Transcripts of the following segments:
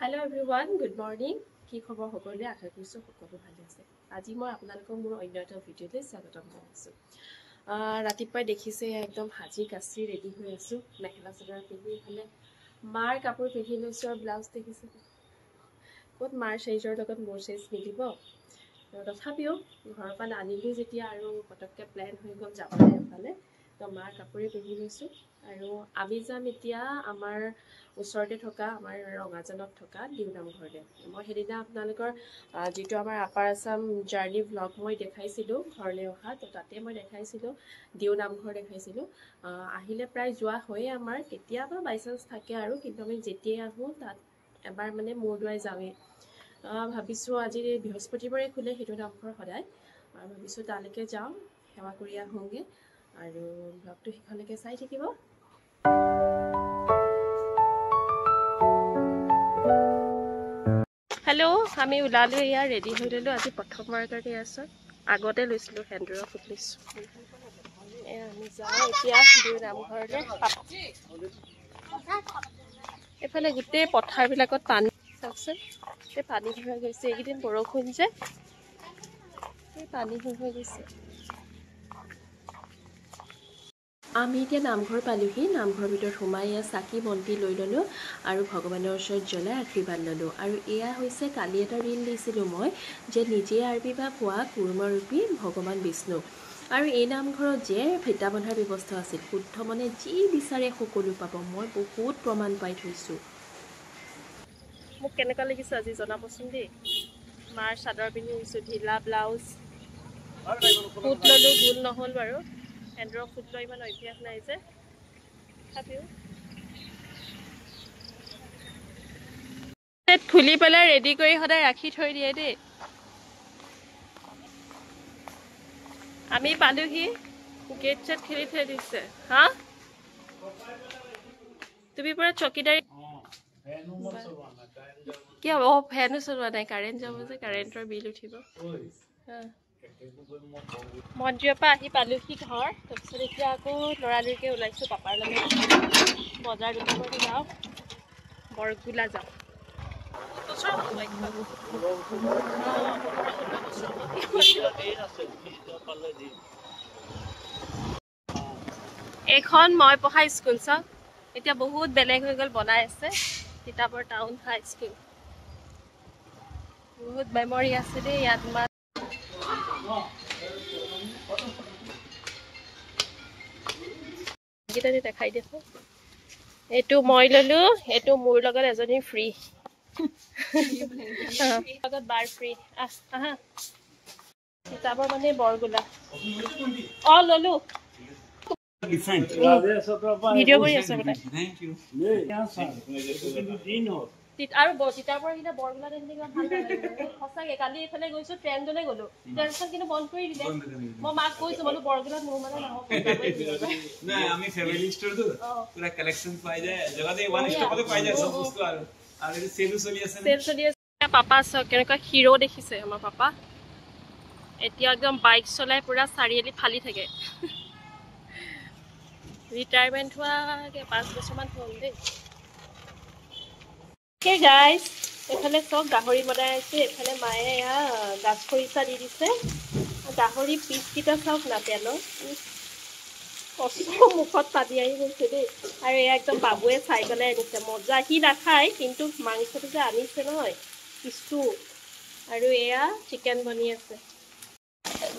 Hello' everyone, good morning. কি খবৰ সকলোৱে? আশা কৰিছোঁ সকলো ভালে আছে। আজি মই আপোনালোকক মোৰ অন্য এটা ভিডিঅ'লৈ স্বাগতম জনাইছোঁ। ৰাতিপুৱাই দেখিছে একদম সাজি কাচি ৰেডি হৈ আছোঁ, মেখেলা চাদৰ পিন্ধি ইফালে মাৰ কাপোৰ পিন্ধি লৈছোঁ আৰু ব্লাউজ দেখিছে ক'ত মাৰ চাইজৰ লগত মোৰ চাইজ মিলিব। তথাপিও ঘৰৰ পৰা নানিলোঁ যেতিয়া আৰু পটককৈ প্লেন হৈ গ'ল যাবলৈ এফালে, তো মাৰ কাপোৰে পিন্ধি লৈছোঁ। আৰু আমি যাম এতিয়া আমাৰ ওচৰতে থকা আমাৰ ৰঙাজানত থকা দিউ নামঘৰলৈ। মই সেইদিনা আপোনালোকৰ যিটো আমাৰ আপাৰ আছাম জাৰ্ণি ভ্লগ মই দেখাইছিলোঁ ঘৰলৈ অহা, তো তাতে মই দেখাইছিলোঁ দিউ নামঘৰ দেখাইছিলোঁ। আহিলে প্ৰায় যোৱা হয়েই আমাৰ, কেতিয়াবা বাই চান্স থাকে আৰু, কিন্তু আমি যেতিয়াই আহোঁ তাত এবাৰ মানে মূৰ দুৱাই যাওঁৱেই। ভাবিছোঁ আজি বৃহস্পতিবাৰে খোলে সেইটো নামঘৰ সদায়, আৰু ভাবিছোঁ তালৈকে যাওঁ, সেৱা কৰি আহোঁগৈ। আৰু ব্লগটো শেষলৈকে চাই থাকিব। হেল্ল', আমি ওলালোঁ, এয়া ৰেডি হৈ ল'লোঁ। আজি প্ৰথমবাৰৰ কাৰণে আছোঁ, আগতে লৈছিলোঁ সেন্দুৰৰ ফুট লৈছোঁ। এয়া আমি যাওঁ এতিয়া দুই নামঘৰলৈ। এইফালে গোটেই পথাৰবিলাকত পানী, চাওকচোন গোটেই পানী হৈ গৈছে। এইকেইদিন বৰষুণ যে এই পানী হৈ হৈ গৈছে। আমি এতিয়া নামঘৰ পালোহি। নামঘৰৰ ভিতৰত সোমাই এয়া চাকি বন্তি লৈ ল'লোঁ আৰু ভগৱানৰ ওচৰত জ্বলাই আশীৰ্বাদ ল'লোঁ। আৰু এয়া হৈছে কালি এটা ৰীল দিছিলোঁ মই যে নিজে আৰ্বিভাৱ হোৱা কুৰ্মৰূপী ভগৱান বিষ্ণু। আৰু এই নামঘৰত যে ফিটা বন্ধাৰ ব্যৱস্থা আছিল, শুদ্ধ মনে যি বিচাৰে সকলো পাব। মই বহুত প্ৰমাণ পাই থৈছোঁ। মোক কেনেকুৱা লাগিছে আজি জনাবচোন দেই। মাৰ চাদৰ পিন্ধি আহিছোঁ, ঢিলা ব্লাউজ, ফুট ল'লোঁ, গোল নহ'ল বাৰু। সেন্দুৰৰ ফুট লৈ ইমান অভ্যাস নাই যে, তথাপিও খুলি পেলাই ৰেডি কৰি সদায় ৰাখি থৈ দিয়ে দেই। আমি পালোহি, গেট চেট খুলি থৈ দিছে। হা, তুমি পুৰা চকীদাৰী কি হ'ব? অ, ফেনো চলোৱা নাই, কাৰেণ্ট যাব যে, কাৰেণ্টৰ বিল উঠিব। মন্দিৰৰ পৰা আহি পালোহি ঘৰ। তাৰপিছত এতিয়া আকৌ লৰালৰিকৈ ওলাইছোঁ পাপাৰ লগত বজাৰ দোকানলৈ যাওঁ, বৰগোলা যাওঁ। এইখন মই পঢ়া স্কুল চাওক, এতিয়া বহুত বেলেগ হৈ গ'ল, বনাই আছে। তিতাবৰ টাউন হাই স্কুল, বহুত মেমৰি আছে দেই ইয়াত। দেখাই দেখো, এইটো মই ললো, এইটো মোৰ লগত এজনী ফ্ৰী, লগত বাৰ ফ্ৰী। আহা, তিতাবৰ মানে বৰগোলা। অ, ললো, ভিডিঅ' কৰি আছো। আৰু তিতাবৰ কিনা বৰগোলা তেনেকুৱা ভাল নালাগে সঁচাকে। কালি এইফালে গৈছো, ট্ৰেণ্ডলৈ গ'লো, ট্ৰেণ্ডখন কিন্তু বন্ধ কৰি দিলে। মই মাক কৈছো বোলো বৰগোলাত মোৰ মানে নহ'ব। নাই, আমি ফেমিলি ষ্টৰটো পুৰা কালেকশ্যন পাই যায়, জগাতে ওৱান ষ্টপতে পাই যায় চব বস্তু। আৰু আৰু সেলো চলি আছে, সেল চলি আছে। পাপা চাওক কেনেকুৱা হিৰো দেখিছে আমাৰ পাপা। এতিয়া একদম বাইক চলাই পুৰা চাৰিআলি ফালি থাকে। ৰিটায়াৰমেণ্ট হোৱা 5 বছৰমান হ'ল দেই। গাইজ, এইফালে চব গাহৰি বনাই আছে। এইফালে মায়ে এয়া গাছ খৰিচা দি দিছে। গাহৰি পিচকেইটা চাওক না, তেলৰ কষ্ট মুখত পানী আহি গৈছে দেই। আৰু এয়া একদম বাবুৱে চাই পেলাই আনিছে, মজা। সি নাখায় কিন্তু মাংসটো যে আনিছে নহয় কিছু। আৰু এয়া চিকেন বনি আছে।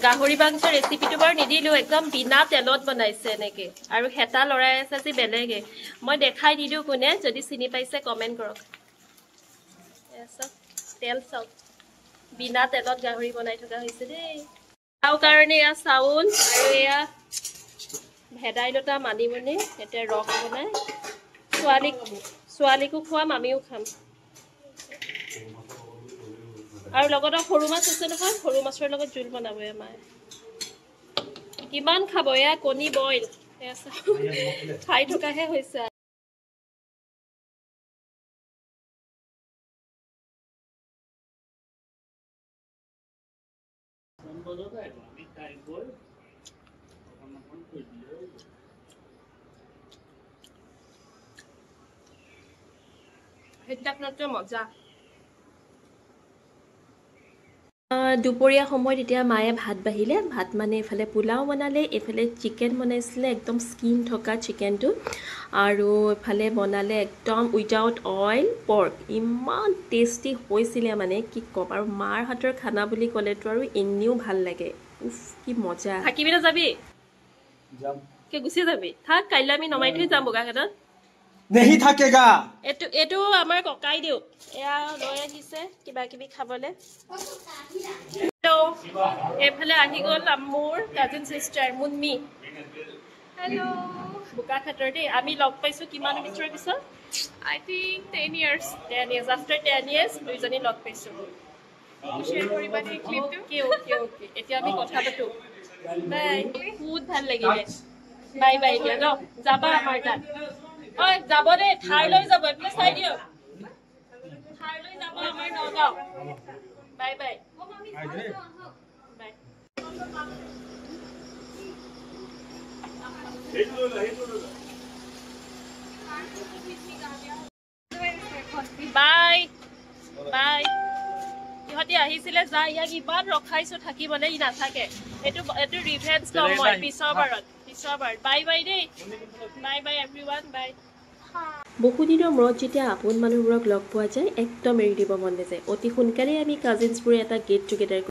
গাহৰি মাংসৰ ৰেচিপিটো বাৰু নিদিলোঁ, একদম বিনা তেলত বনাইছে এনেকৈ। আৰু হেতা লৰাই আছে আজি বেলেগে, মই দেখাই নিদিওঁ। কোনে যদি চিনি পাইছে কমেণ্ট কৰক। চাওক তেল চাওক, বিনা তেলত গাহৰি বনাই থকা হৈছে দেই। আৰু কাৰণে এয়া চাউল আৰু এয়া ভেদাইলতা মানিমুনি এতিয়া ৰস বনাই ছোৱালীকো খুৱাম, আমিও খাম। আৰু লগতে সৰু মাছ আছে নহয়, সৰু মাছৰ লগত জোল বনাব মায়ে। কিমান খাব? এয়া কণী বইল, এয়া খাই থকাহে হৈছে। সেইদিনাখনতকৈ মজা। দুপৰীয়া সময়ত এতিয়া মায়ে ভাত বাঢ়িলে। ভাত মানে এইফালে পোলাও বনালে, এইফালে চিকেন বনাইছিলে, একদম স্কিন থকা চিকেনটো, আৰু এইফালে বনালে একদম উইদাউট অইল পৰ্ক। ইমান টেষ্টি হৈছিলে মানে কি ক'ম। আৰু মাৰ হাতৰ খানা বুলি ক'লেতো আৰু এনেও ভাল লাগে। উফ কি মজা। থাকিবি নে যাবি? গুচি যাবি? থাক, কাইলৈ আমি নমাই থৈ যাম বোকাখাতত। नहीं থাকেগা। এইটো এইটো আমাৰ ককাইদেউ এয়া লৈ আহিছে কিবা কিবি খাবলৈ। হেল্ল', এইফালে আহি গ'ল মোৰ কাজিন চিষ্টাৰ মুন্মি। হেল্ল', বোকাখাতৰ দেই। আমি লগ পাইছোঁ কিমান বছৰৰ পিছত? I think 10 years. 10 years. After 10 years দুইজনী লগ পাইছোঁ। শ্বেয়াৰ কৰিবা দেই ক্লিপটো। অ'কে অ'কে অ'কে, এতিয়া আমি কথা পাতোঁ। বাই, বহুত ভাল লাগিলে। Bye bye. এতিয়া ন যাবা আমাৰ তাত? ঐ যাব দেই, ঠাই লৈ যাব, এইফালে চাই দিয়ক, ঠাই লৈ যাব আমাৰ Nagaon. Bye bye bye. Bye bye. ইহঁতি আহিছিলে, যা ইয়াক ইমান ৰখাইছো থাকিবলৈ, ই নাথাকে। এইটো এইটো ৰিভেঞ্চ ল'ম মই পিছৰ বাৰত, পিছৰ বাৰত। বাই বাই দেই, বাই বাই এভৰি ওৱান, বাই। বহুদিনৰ মূৰত যেতিয়া আপোন মানুহবোৰক লগ পোৱা যায়, একদম এৰি দিব মন নাযায়। অতি সোনকালেই আমি কাজিনছবোৰে এটা গেট টুগেডাৰ